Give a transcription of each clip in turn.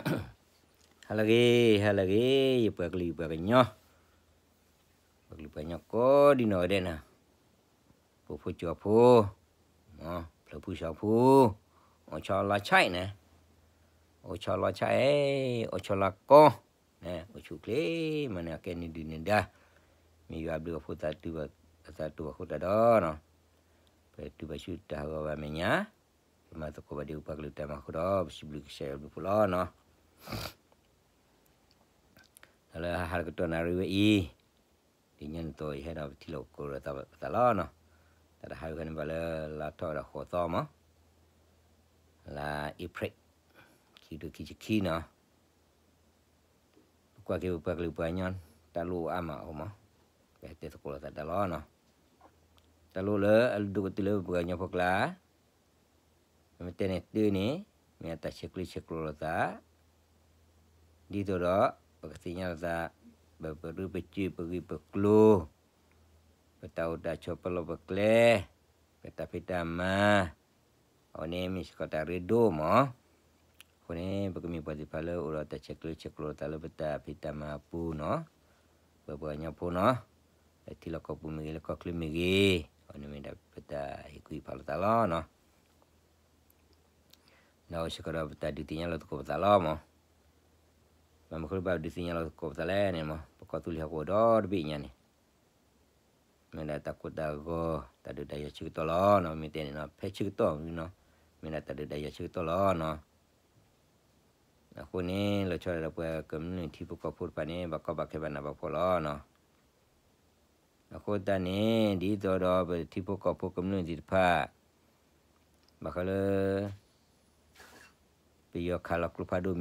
ဟါလၢအဂ့ၤ, ဟါလၢအဂ့ၤ, ယပှၤကလုာ်ယပှၤကညီ, ပှၤကလုာ်ပှၤကညီကိးဒံနီၢ်ဂၤဒဲးန့ၣ်, ပဖိကၠိဖိ, ဖျၢၣ်ဖိစီၤဖိ, အိၣ်ဆီလီၤဆဲးန့ၣ်, အိၣ်ဆီလီၤဆဲး, အိၣ်ဆီလီၤကီ, န့ၣ် အိၣ်ဆူၣ်အိၣ်ချ့, မ့ၢ်န့ၣ် အကဲန့ၣ်ဒုၣ်န့ၣ်ဒါ, မ့ၢ်ယွၤအဘျုးအဖှိၣ်သးတုၤဘၣ်အသးတူၢ်ဘၣ်အဃိသတးဒီး ပတုၤဘၣ်ဆူတၢ်ဟးဂီၤဘၣ်အမဲာ်ညါ, ပမၤသကိးဘၣ်ဒံးပှၤကလုာ်တၢ်မၤအဃိဒီး ပစံးဘျုးကစၢ်ယွၤဘျုးဖှိၣ်လီၤနီၤ. ဒီးလၢဟါတကတီၢ်နၣ်ရံၣ်ဝဲအံၤ, ဒ်ညီနုၢ်အသိး ယဟဲဒီးပထံၣ်လိာ်သကိးလိာ်သးလီၤနီၤ. တၢ်တဟါအံၤန့ၣ် ဘၣ်လၢလါထီၣ်ဒီးဃိးသီမး, လါအ့ဖြ့ၣ်, ခံကထိခံဆံခံနီၤ. ပကွၢ်က့ၤပပှၤကလုာ်ပှၤကညီ တၢ်လိၣ်အိၣ်အါမးအိၣ်မး, ပဟဲတဲသကိးလိာ်သးတၢ်လီၤနီၤ. တၢ်လိၣ်လၢအဒိၣ်ကတၢၢ်လၢပပှၤကညီဖိကျါ, မ့ၢ်တဲန့ၣ်တုၤန့ၣ် မ့ၢ်အတၢ်ဆဲးကျၢဆဲးကျိးလိာ်သး, ဒ်သိးဒီး ပကသ့ၣ်ညါလိာ်သး, ပပရူပစုပဂ့ၢ်ပကျိၤ, ပတၢ်အိၣ်တၢ်ဆိးပလီၢ်ပကျဲ, ပတၢ်ဖံးတၢ်မၤ, အဝဲန့ၣ်မ့ၢ်စ့ၢ်ကီးတၢ်ရ့ဒိၣ်မး. အဃိန့ၣ် ပကမ့ၢ်ပှၤသ့ၣ်တဖၣ်လၢအိၣ်ဒီးတၢ်ဆဲးကျၢဆဲးကျိးလိာ်သးလၢပတၢ်ဖံးတၢ်မၤအပူၤနီၤ, ပပှၤကညီဖိနီၤ, လၢထံလီၢ်ကီၢ်ပူၤမ့ၢ်ဂ့ၤ လၢကီၢ်ချၢမ့ၢ်ဂ့ၤ, အဝဲန့ၣ်မ့ၢ်ဒၣ်ပတၢ်ဟ့ၣ်ကူၣ်ဟ့ၣ်ဖးလိာ်သးလီၤနီၤ. ဒီးအိၣ်စ့ၢ်ကီးဒီးပတၢ်ဒုးသ့ၣ်ညါလိာ်သကိးပသးလီၤမး. ဘၣ်မနုၤဃိလၢပဒုးသ့ၣ်ညါလိာ်သကိးပသးလဲၣ်န့ၣ်မး, ပကီၢ်သူလ့ၤဟီၣ်ကဝီၤဒီတဘ့ၣ်ညါန့ၣ် မ့ၢ်ဒၣ်တၢ်ကိၢ်တၢ်ဂီၤ တၢ်ဒုးတၢ်ယၤဆၢကတီၢ်လီၤနီၤ. မ့ၢ်တဲန့ၣ်နီၤ ဖဲဆၢကတီၢ်နီၤ, မ့ၢ်ဒၣ်တၢ်ဒုးတၢ်ယၤဆၢကတီၢ်လီၤနီၤ. အဃိန့ၣ် လီၤဆီဒၣ်တၢ်ဒီးပှၤကမျၢၢ်ထံဖိကီၢ်ဖိတဖၣ်န့ၣ် ဘၣ်ကီဘၣ်ခဲဘၣ်နးဘၣ်ဖှီၣ်လီၤနီၤ. အဃိသတးန့ၣ် ဒ်သိးဒီးပထံဖိကီၢ်ဖိကမျၢၢ်သ့ၣ်တဖၣ် ဘၣ်ဃးလၢ ပယီၤခးလီၤကျိဖးဒိၣ်မ့ၢ်ဂ့ၤ,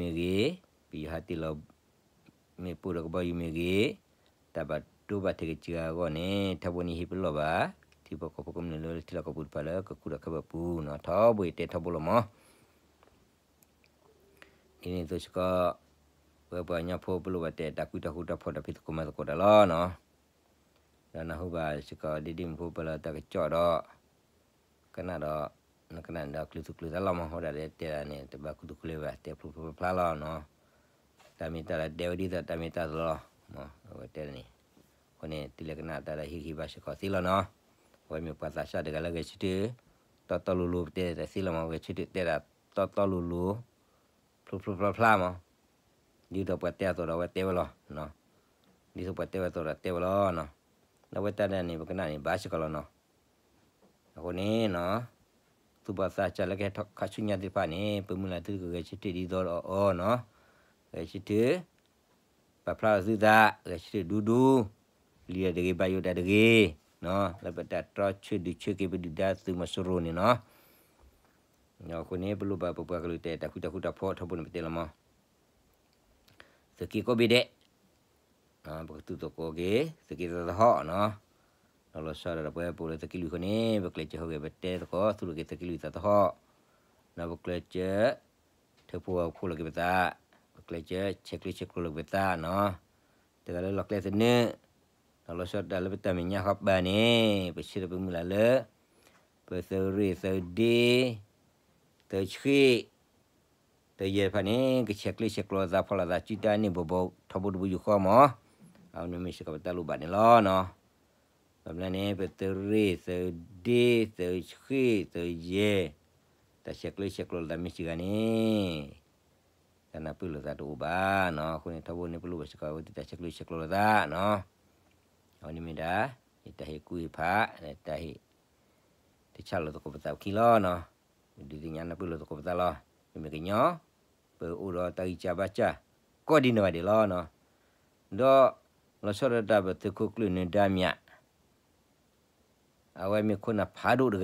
ပယီၤဟးတ့ၢ်လီၤ မ့ၣ်ပိၢ်ဒီးကဘီယူၤမ့ၢ်ဂ့ၤ, တၢ်ဘၣ်ဒိဘၣ်ထံးကစၢ်အဂီၢ်န့ၣ် ထီဘိန့ၣ်ဟ့ၣ်ပလီၢ်ဘၣ် ထံဖိကီၢ်ဖိကမျၢၢ်လၢထံလီၢ်ကီၢ်ပူၤတဖၣ်လၢကကူၣ်တၢ်ခဲဘၣ်ပူၤနီၤ. ထီဘိယတဲထီဘိလီၤမး. ဒ်န့ၣ်အသိးစ့ၢ်ကီး ပဝဲပှၤကညီဖိပလိၣ်ဘၣ်တဲတၢ်ကွံတၢ်ဃူတၢ်ဖိး တၢ်ဖံးသကိးမၤသကိးတၢ်လီၤနီၤ. ဒီးနၢ်ဟူဘၣ်စ့ၢ်ကီး ဒ်ဒ့မုၣ်ဖိပလီၢ်တၢ်ကစီၣ်ဒီး ကနၣ်ဒီး နကနၣ်န့ၣ်ဒီးကျုသူၣ်ကျုသးလီၤမး. အဃိဒၣ်တဲဒၣ်န့ၣ် တဘၣ်ကူၣ်တကူၣ်လၢၤဘၣ် တဲဖျိဖျိဖျါဖျါလီၤနီၤ. တၢ်မ့ၢ်တၢ်လီၤတဲဝဲဒ်သိးတၢ်မ့ၢ်တၢ်တီလီၤ. အဝဲတဲန့ၣ် အဃိန့ၣ် တုၤလဲၤကနၣ်တၢ်ဒီးဟ့ၣ်ဂံၢ်ဘါစ့ၢ်ကီးသ့လီၤနီၤ. အဝဲမ့ၢ်ပှၤသးစၢ်တဂၤလၢဂဲၤဆၢထၢၣ် တီတီလိၤလိၤ ပတဲတၢ်သ့လီၤမး. ဂဲၤဆၢထၢၣ်တဲဒၣ်တီတီလိၤလိၤ ဖျိဖျိဖျါဖျါမး. ဒ်သိးပှၤတဲအသိးဒီးအဝဲတဲဝဲလီၤ. ဒ်သိးပှၤတဲဝဲအသိးဒီးတဲဝဲလီၤ. ဒီးအဝဲတၢ်ဒ်န့ၣ် ပကနၣ်န့ၣ်ဘၣ်စ့ၢ်ကီးလီၤနီၤ. အဃိန့ၣ် သူၣ်ဘီၣ်သးစၢ်လၢကဟဲထီၣ်ခါဆူညါသ့ၣ်တဖၣ်န့ၣ် ပမုၢ်လၢ်သုကဂဲၤဆၢထၢၣ်ဒ်သိးဒီးအီၤနီၤ. ဂဲၤဆၢထၢၣ် ပာ်ဖျါလီၤသုသး ဂဲၤဆၢထၢၣ်ဒူဒူ လံာ်တဂ့ၤ ဘၣ်ယိၣ်တၢ်တဂ့ၤ လၢပတၢ်တြီဆၢဒုးဆၢက့ၤပဒုၣ်ဒါသုးမီၤစိရိၤန့ၣ်နီၤ. အဃိန့ၣ် ပလိၣ်ဘၣ်ပပှၤကလုာ်တဲတၢ်ဃူတၢ်ဖိးထီဘိန့ၣ် ပတဲလီၤမး. သုးက့ကိးဘ့ၣ်ဒဲး ပကသူၣ်သကိးက့ၤ သုးက့သးသဟီၣ်နီၤ. ဒီးလီၤဆီဒၣ်တၢ်ဒီးပဝဲပအိၣ်လၢသုးက့လွံၢ်အဃိန့ၣ် ပကျဲးစၢးဟူးဂဲၤပတဲသကိး သူၣ်ထီၣ်က့ၤသုးက့လွံၢ်သးသဟီၣ်, ဒီးပကျဲးစၢး ထၢဖှိၣ်ဖိလီၤက့ၤပသး, ပကျဲးစၢးဆဲးကျၢဆဲးကျိးလီၤက့ၤပသးနီၤ. တဂၤလၢလီၢ်ကျဲသနၢၣ်, ဒီးလီၤဆီဒၣ်တၢ်လၢပတၢ်မဲာ်ညါဃီပၤန့ၣ် ပဆၢဒီးပမုၢ်လၢ်လၢ ပသုးရ့ၣ်သုးဒ့ သုးဆှံ သုးယဲၢ်တဖၣ်န့ၣ် ကဆဲးကျၢဆဲးကျိးသးဖီလာ်သးစုတၢ်န့ၢ်ဘီဘီထီဘိတဘိယူၢ်ဃီမး. အဝဲန့ၣ်မ့ၢ်စ့ၢ်ကီးပတၢ်လိၣ်ဘၣ်န့ၣ်လီၤနီၤ. ဘၣ်မနုၤန့ၣ် ပသုးရ့ၣ်သုးဒ့သုးဆှံသုးယဲၢ် တၢ်ဆဲးကျၢဆဲးကျိးလိာ်သးမ့ၢ်စ့ၢ်ကီးန့ၣ် တၢ်နၢ်ပၢၢ်လိာ်သးတအိၣ်ဘၣ်နီၤ. အဃိန့ၣ် ထီဘိန့ၣ် ပလိၣ်ဘၣ်စ့ၢ်ကီးအဝဲသ့ၣ်တၢ်ဆဲးကျၢဆဲးကျိးလိာ်သးနီၤ. အဝဲန့ၣ်မ့ၢ်ဒၣ် ယတၢ်ဟ့ၣ်ကူၣ်ဟ့ၣ်ဖး တၢ်ဟ့ၣ် တၢ်ဆၢလိာ်သကိးပသးခံလီၤနီၤ. ပဒုးသ့ၣ်ညါနၢ်ပၢၢ်လိာ်သကိးပသးလီၤ. ပမ့ၢ်ကညီ ပအိၣ်ဒီးတၢ်ဂံၢ်စၢ်ဘါစၢ် ကိးဒံးနီၢ်ဂၤဒဲးလီၤနီၤ. ဒီးလီၤဆီဒၣ်တၢ်ပသုးခိၣ်ကျၢၢ်နၢၤဒါမၠး အဝဲမ့ၢ်ခိၣ်နၢ်ဖးဒိၣ်တဂၤ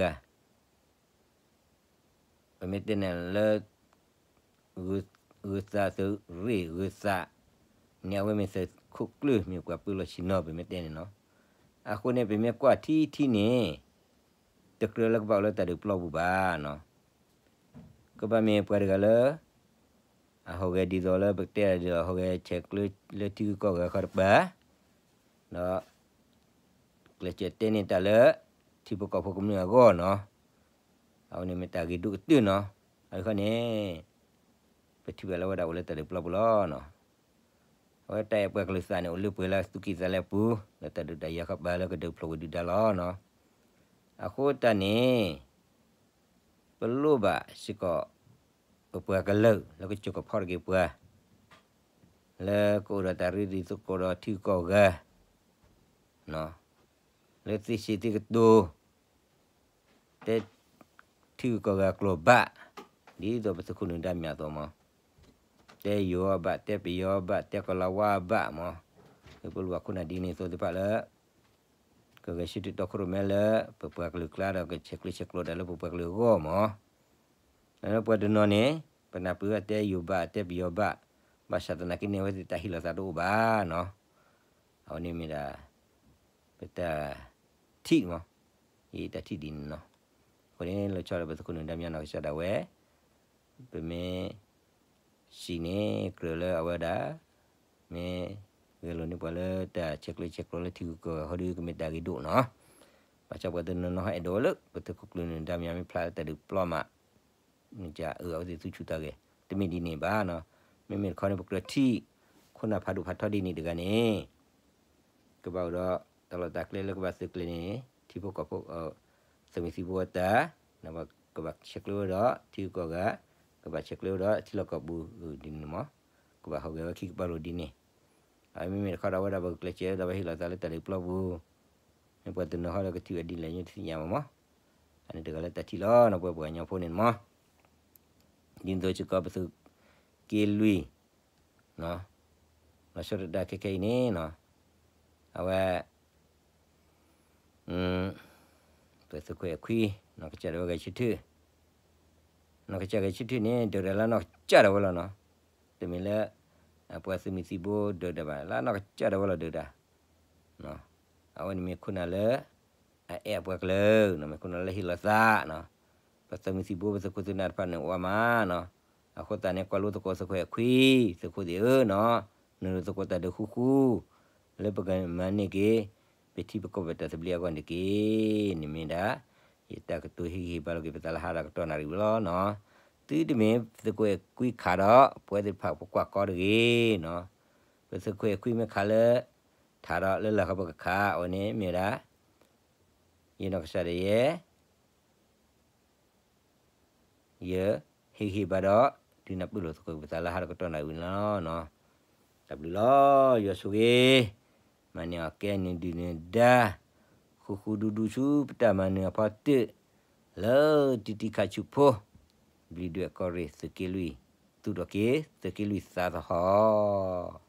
ပမ့ၢ်တဲန့ၣ်လၢ ဂုၤသးသုးရ့ၣ်ဂုၤသးန့ၣ် အဝဲမ့ၢ်သုးခိၣ်ကျၢၢ်မ့ၢ်ပှၤပၢလီၢ်ဆ့ၣ်နီၤ ပမ့ၢ်တဲန့ၣ်နီၤ. အဃိန့ၣ် ပမ့ၢ်ကွၢ်ထံထံန့ၣ် တကြၢးလၢကဘၣ်အိၣ်လၢတၢ်ဒုးပျီပူၤဘၣ်နီၤ. ကဘၣ်မ့ၢ်ပှၤတဂၤလၢ အဟူးဂဲၤဒ်သိးလၢပကတဲဒ်သိး အဟူးဂဲၤဆဲးကျၢလၢထံဂုၤကီၢ်ဂၤဃီတပၤ ဒီး ကျဲးစၢးတဲန့ၢ်တၢ်လၢ ထံဖိကီၢ်ဖိကမျၢၢ်အဂီၢ်နီၤ. အဝဲန့ၣ်မ့ၢ်တၢ်ဂ့ၤဒိၣ်ကတၢၢ်နီၤ. အဃိန့ၣ် ပထံၣ်ဘၣ်လၢဝဲဒၣ်အိၣ်လၢတၢ်ဒုးပျီပူၤလီၤနီၤ. အဝဲတၢ်အဲၣ်ပှၤကလုာ်သးန့ၣ် အိၣ်လၢပှဲၤလၢသူၣ်ကံၢ်သးလဲပူၤ လၢတၢ်ဒုးတၢ်ယၤဃီဘၣ်လၢကဒုးဖျိးဝဲဒုၣ်ဒါလီၤနီၤ. အဃိတၢ်န့ၣ် ပလိၣ်ဘၣ်စ့ၢ်ကီး ပပှၤကလုာ်လၢကစိာ်ကဖီၣ်တက့ၢ်ပှၤ လၢကအိၣ်ဒီးတၢ်ရ့တံၤသကိးဒီးထံဂုၤကီၢ်ဂၤ လၢသ့စ့ၤသ့ကတိၤ တဲထံဂုၤကီၢ်ဂၤကျိာ်ဘၣ်, ဒ်သိးပသုးခိၣ်နုာ်ဒါမၠးအသိးမး, တဲယိၤအဘၣ်, တဲပယီၤအဘၣ်, တဲကီၤလၤဝါအဘၣ်မး, ပလိၣ်ဘၣ်ခိၣ်နၢ်ဒ်န့ၣ်အသိးသ့ၣ်တဖၣ်လၢ ကဂဲၤဆၢထၢၣ်တီခိၣ်ရိၣ်မဲလၢ ပပှၤကလုာ်ကျါဒီးကဆဲးကျိးဆဲးကျိးတၢ်လၢပပှၤကလုာ်အဂီၢ်မး. လၢပှၤတနီၤန့ၣ် ပနၢ်ပၢၢ်ဘၣ်တဲယိၤဘၣ်တဲပယီၤဘၣ်, ဘၣ်ဆၣ်သနာ်က့န့ၣ် အဝဲသ့ၣ်တၢ်ဟ့ၣ်လီၤသးတအိၣ်ဘၣ်နီၤ. အဝဲန့ၣ်မ့ၢ်ဒၣ် ပတၢ်ထံၣ်မး, ယတၢ်ထံၣ်ဒ်န့ၣ်နီၤ. အဃိန့ၣ် လီၤဆီဒီးပသုးခိၣ်နုာ်ဒါမၠးနီၢ်ကစၢ်ဒၣ်ဝဲ ပမ့ၢ် စံးန့ၣ်ကြၢးလၢအဝဲဒၣ် မ့ၢ်ဂဲၤလိာ်န့ၢ်ပှၤလၢတၢ်ဆဲးကျိးဆဲးကျိးလၢထံဂုၤကီၢ်ဂၤဟီဒီး ကမ့ၢ်တၢ်ဂ့ၤဒိၣ်နီၤ. ဘၣ်ဆၣ်ပှၤတနီၤနီၤဟဲအဲၣ်ဒိးဝဲလၢ ပသုးခိၣ်ကျၢၢ်နုာ်ဒါမၠးမ့ၢ်ဖျါလၢတၢ်ဒုးပျီမး မ့ၢ်ကအၢ အဝဲသ့ၣ်သူၣ်ဆူၣ်သးဂဲၤ, တမ့ၢ်ဒ်န့ၣ်ဘၣ်နီၤ. မ့မ့ၢ်တခီန့ၣ် ပကြၢးထံၣ် ခိၣ်နၢ်ဖးဒိၣ်ဖးထီဒ်န့ၣ်တဂၤန့ၣ် ကဘၣ်အိၣ်ဒီးတၢ်လီၢ်တၢ်ကျဲလၢကဘၣ်သုးကျဲၤန့ၣ် ထံဖိကီၢ်ဖိ သုးမုၢ်သံၣ်ဘိအတၢ်, ကဘၣ်ဆဲးကျိးဝဲဒီးထံဂုၤကီၢ်ဂၤ, ကဘၣ်ဆဲးကျိးဝဲဒီးထံလီၢ်ကီၢ်ပူၤဒ်န့ၣ်မး, ကဘၣ်ဟူးဂဲၤဝဲခံကပၤလိၤဒ်န့ၣ်. အမ့မ့ၢ်တခီဒီးအဝဲဒၣ်ပကကျဲးစၢးဒီးပဟ့ၣ်လီၤသးလၢတၢ်ဒုးပျီပူၤ, မ့ၢ်ပှၤတနီၤဟီဒီးကထံၣ်ဝဲဒ်လဲၣ် ယတသ့ၣ်ညါဘၣ်မး. အန့ၣ်တဂၤလၢတၢ်ထံၣ်လီၤနီၤ ပဝဲပှၤကညီဖိန့ၣ်မး. ဒ်သိးစ့ၢ်ကီးပသုးက့လွံၢ် လီၤဆီဒၣ်တၢ်ခဲခဲအံၤန့ၣ်နီၤ, အဝဲ ပသုးခိၣ်အဲၣ်ခွံ နီၢ်ကစၢ်ဒၣ်ဝဲဂဲၤဆၢထၢၣ်, နီၢ်ကစၢ်ဂဲၤဆၢထၢၣ်န့ၣ် ဒုးတၢ်လၢနီၢ်ကစၢ်ဒၣ်ဝဲလီၤနီၤ. တမ့ၢ်လၢ ပှၤသုးမုၢ်သံၣ်ဘိဒုးတၢ်ဘၣ် လၢနီၢ်ကစၢ်ဒၣ်ဝဲလီၤဒုးတၢ်. အဝဲန့ၣ်မ့ၢ်ခိၣ်နၢ်လၢ အအဲၣ်အပှၤကလုာ်, မ့ၢ်ခိၣ်နၢ်လၢဟ့ၣ်လီၤသးနီၤ. ပသုးမုၢ်သံၣ်ဘိ ပသုးခိၣ်သုးနၢ်တဖၣ်န့ၣ်အိၣ်အါမးနီၤ. အဃိသတးန့ၣ် ကွၢ်လိသကိးသုးခိၣ်အဲၣ်ခွံ, သုးခိၣ်သ့ၣ်ဧၢနီၤ, နုာ်လီၤသကိးတၢ်ဒုးဃူဃူ လၢပကမၤန့ၢ်က့ၤ ပထံပကီၢ်ပတၢ်သဘျ့အဂီၢ်န့ၣ်တက့ၢ်. န့ၣ်မ့ၢ်ဒၣ် ယတၢ်ကတိၤဟ့ၣ်ဂံၢ်ဟ့ၣ်ဘါလိာ်က့ၤပသးလၢဟါဒီးကတီၢ်နၣ်ရံၣ်ဝံၤလီၤနီၤ. သုတမ့ၢ်သုးခိၣ်အဲၣ်ခွံခးဒီး ပဝဲသ့ၣ်တဖၣ်ပကွၢ်ကီတဂ့ၤနီၤ. ပသုးခိၣ်အဲၣ်ခွံမ့ၢ်ခးလၢ ထးဒီးလၢလၢ်ဃီပကခး အဝဲန့ၣ်မ့ၢ်ဝဲဒၣ် ယနီၢ်ကစၢ်ဒၣ်ယဲ ယဟ့ၣ်ဂံၢ်ဟ့ၣ်ဘါဒီး ဒုးနၢ်ပၢၢ်လိာ်သကိးပသးလၢဟါဒီးကတီၢ်နၣ်ရံၣ်ဝံၤလီၤနီၤ. တၢ်ဘျုးလီၤ. ယွၤဆိၣ်ဂ့ၤ မၤန့ၢ်အီၣ်ကဲနုာ်ဒုၣ်နုာ်ဒါ ဃူဃူဒူဒူဆူပတၢ်မၤနၢၤအဖီတၢၣ် လၢတံတံခါဆူဖိ ဘျံးဒွဲၣ်ကီၢ်ရ့ၣ်သုးက့လွံၢ် သူၣ်ထီၣ်က့ၤသုးက့လွံၢ်သးသဟီၣ်